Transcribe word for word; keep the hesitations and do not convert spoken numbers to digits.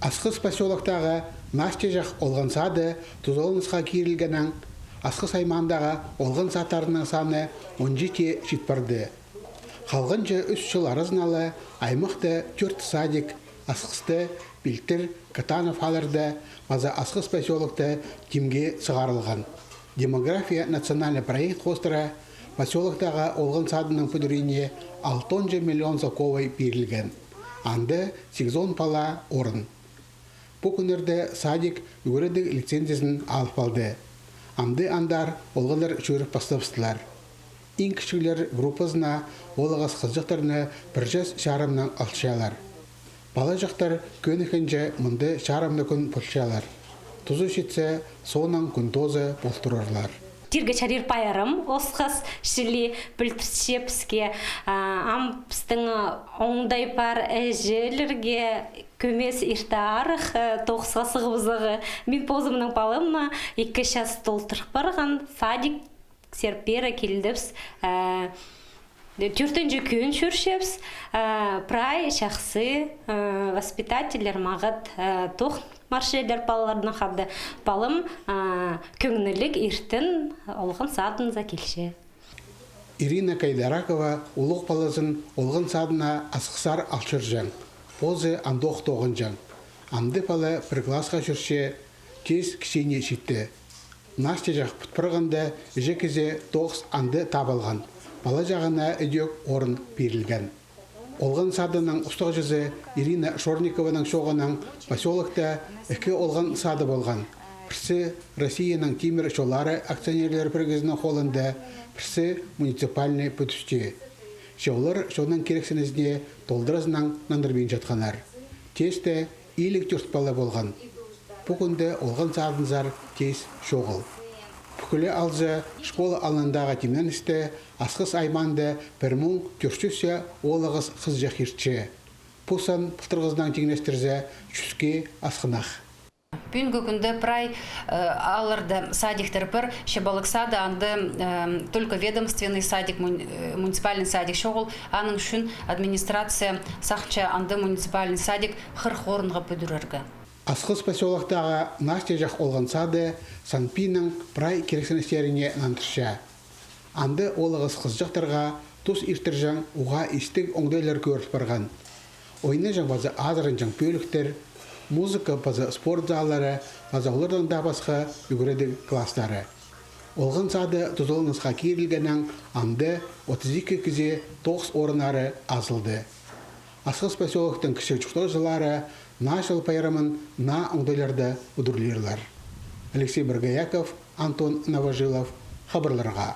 Асхыс посёлоктағы Настяҷах олған сады тузаланысха кирілгеннең, Асхыс аймаандағы олған садтарының саны он читіге чит парды. Халғанҷы ӱс чыл аразына ла аймахта тӧрт садик, Асхыста, Пилтір, Катанов аалларда паза Асхыс посёлокта тимге сығарылған. «Демография» национальный проект хоостыра посёлоктағы олған садының пӱдіріне алтон ча миллион салковай пирілген. Анда сигізон пала орын. Пу кӱннерде садик ӱгредіг лицензиязын алып алды. Амды андар олғаннар чӧріп пастабыстылар. Иң кічіглер группазына оолағас хызыҷахтарны пір час чарымнаң алчалар. Палаҷахтар кӧнігінҷе мында чарымны кӱн полчалар. Тузы читсе, соонаң кӱн тооза полтырлар. Тирге чарир пайрам осхас чіли пілдірче піске, а, ам пістің оңдай пар іҷелерге кӧмес иртарых, э, тоғысха сығыбызарға. Мин позымның палама ікі час толтырып парған, садик сер пеер килдібіс, э, тӧртінҷі кӱн чӧрчебіс, э, прай чахсы, э, воспитательлер мағат, э, тоғын парчалар палаларнаң хада. Палам, э, кӧңніліг иртен олған садынзар килче. Ирина Кайдаракова улуғ палазын олған садына Асхыссар алчырҷаң, позы андох тоғынҷаң. Амды пала пір классха чӧрче, тез кічиине читті. Настяҷах пӱт парғанда іҷе кізее тоғыс анда таап алған, палаҷағына ідӧк орын пирілген. Олған садының устағҷызы Ирина Шорникованың чооғынаң посёлокта ікі олған сады полған. Пірсі Россияның тимір чоллары акционерлер пірігізінің холында, пірсі муниципальный пӱдісте. Че олар чонның кирексінізіне толдыразынаң нандырбинчатханнар. Тесте илиг тӧрт пала полған. Пу кӱнде олған садынзар тес чоғыл. Пӱкӱле алза, школа алнындағы тимненісте Асхыс аймаанда пір муң тӧрт чӱс оолағас хызыҷах иртче. Пу сан пылтырғызынаң тиңнестірзе, чӱске асхынах. Пӱӱнгі кӱнде прай, э, аалларда садиктер пар, Чабалык сады, анда, эм, только ведомственный садик, мун-, э, муниципальный садик чоғыл, аның ӱчӱн администрация сағынча анда муниципальный садик хырых орынға пӱдірерге. Асхыс посёлоктағы Настяҷах олған сады Санпиннің прай кирексіністеріне нандырча. Анда оолағас хызыҷахтарға тус иртірҷең уғаа истіг оңдайлар кӧріл парған. Ойнаҷаң паза азыранҷаң пӧліктер, музыка паза спорт заллары, паза олардаң даа пасха ӱгредіг класстары. Олған сады тузаланысха кирілгеннең, анда отыс ікі кізее тоғыс орыннары азылды. Асхыс посёлоктың кічіг чуртағҷылары Наа чыл пайрамын наа оңдайларда удурлирлар. Алексей Боргояков, Антон Новожилов, хабарларға.